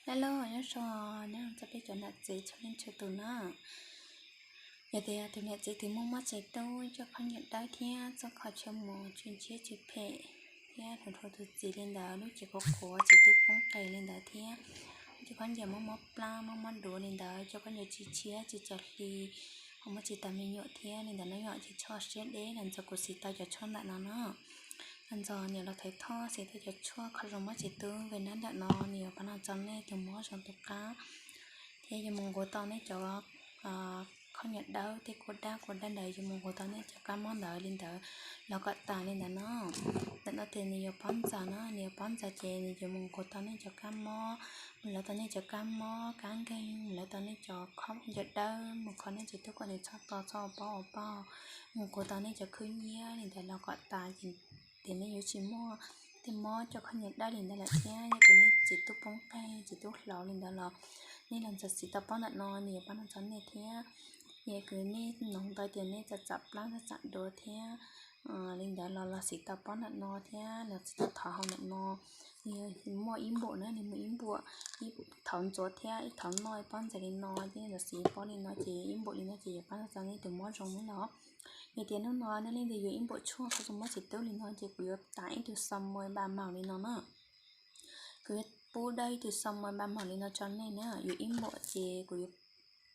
Hello, nyob zoo, nyob zoo txog peb cov niam txiv txhua leej txhua tus na. Yog tias tus niam txiv twg muaj mob tsev tub, coj khaub ncaws dawb thiab txoj kho chaw mus tsw ntshiab tsw phem, thiab hluas hluas tus txiv li ntawd, lub cev qhuav qhuav tsev tub poob qes li ntawd thiab coj khaub ncaws mob mob plab mob mob duav li ntawd, coj khaub ncaws tsw tshiab tsw tsaws hli, ho muaj tsis tas me nyuam thiab li ntawd no yom, ces txhob siab deb, los ntxog kuv siv tau cov tshuaj ntawm no no. Los ntxog niam laus Thaiv Thoj siv tau cov tshuaj kho zoo mob tsev tub ve nab ntawm no, nws yuav pab noj txog nej tus mob zoo tus qab, thiab yuav mus nqus tau nej cov khaub ncaws dawb tej kua dab kua dab ntawd, yuav mus nqus tau nej cov kab mob ntawd li ntawd los kom tas li ntawd no. Ntawm no ces nws yuav pob ntxas no, nws yuav pob ntxas ces nws yuav mus nqus tau nej cov kab mob, mus lawv tau nej cov kab mob kab nkeeg, mus lawv tau nej cov khaub ncaws dawb, mus kho nej tsev tub kom nws txhob to txhob ua pob ua pog, mus nqus tau nej cov khwb nyiab li ntawd los kom tas ces, ces nej yuav tsis muaj tej mob coj khaub ncaws dawb li ntawd lawm thiab. Yog tias nej tsev tub poob qes tsev tub hlauv li ntawd los nej los ntxog siv tau pob ntawm no, nws yuav pab noj txog nej thiab. Yog tias nej noog tau tias nej txom txom plab txom txom duav thiab li ntawd los los siv tau pob ntawm no thiab los siv tau thov hau ntawm no. Nws muaj ib npaum na, nws muaj ib npaum, ib thov ntxuav thiab ib thov noj ib pob ntxais li no, thiab los siv ib pob li no ces ib npaum li no ces yuav pab noj txog nej tus mob zoo na los. Yog tias hnub no nej leej twg yuav ib npaum tshuaj kho zoo mob tsev tub li no ces kuv yuav tas ib tug xo muas npa maus li no na. Kuv yuav pub dawb ib tug xo muas npa maus li no tso nej na, yuav ib npaum ces kuv yuav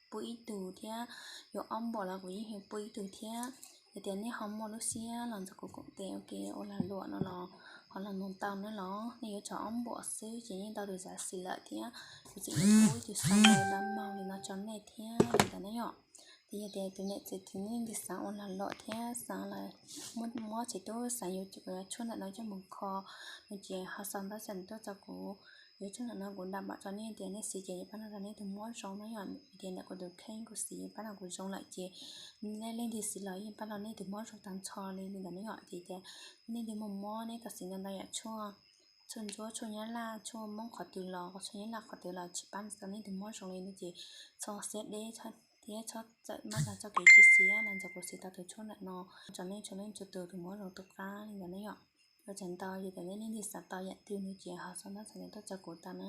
pub ib tug thiab, yuav ob npaum los kuv yeej yuav pub ib tug thiab. Yog tias nej ho muaj lub siab los ntxog kuv koom tes ua ke ua lag luam no los ho los noog tau na los. Nej yuav tsum ob npaum xwb ces yeej tau tus xav xis lawm thiab. Kuv tseem yuav pub ib tug xo muas npa maus li no tso nej thiab li ntawd na yom. Ces yog tias tus niam txiv twg nej leej twg xav ua lag luam thiab xav los muab tsev tub xav yuav tshuaj ntawm no coj mus kho no ces ho sau ntawv tuaj txog kuv, yuav tshuaj ntawm no kuv nram mam tso nej tias nej siv ces yuav pab noj txog nej tus mob zoo na yom. Tias ntawm kuv tus kheej kuv siv pab noj kuv zoo lawm ces nej leej twg siv los yeej pab noj nej tus mob zoo tag nrho li li ntawd na yom. Ces tias nej leej twg muaj mob nej tau siv ntau ntau yam tshuaj, tshuaj ntsuab tshuaj nyab laj tshuaj Hmoob qhov twg los tshuaj nyab laj qhov twg los tsis pab tau nej tus mob zoo li no ces txhob siab deb thiab txhob txawm maj nrog txoj kev tsis siab los ntxog kuv siv tau tus tshuaj ntawm no tso nej tso nej txhua tus tus mob zoo tus qab li ntawd na yom. Ua tsaug ntau, yog tias nej leej twg xav tau yam twg no ces ho sau ntawv tuaj txog kuv tau na.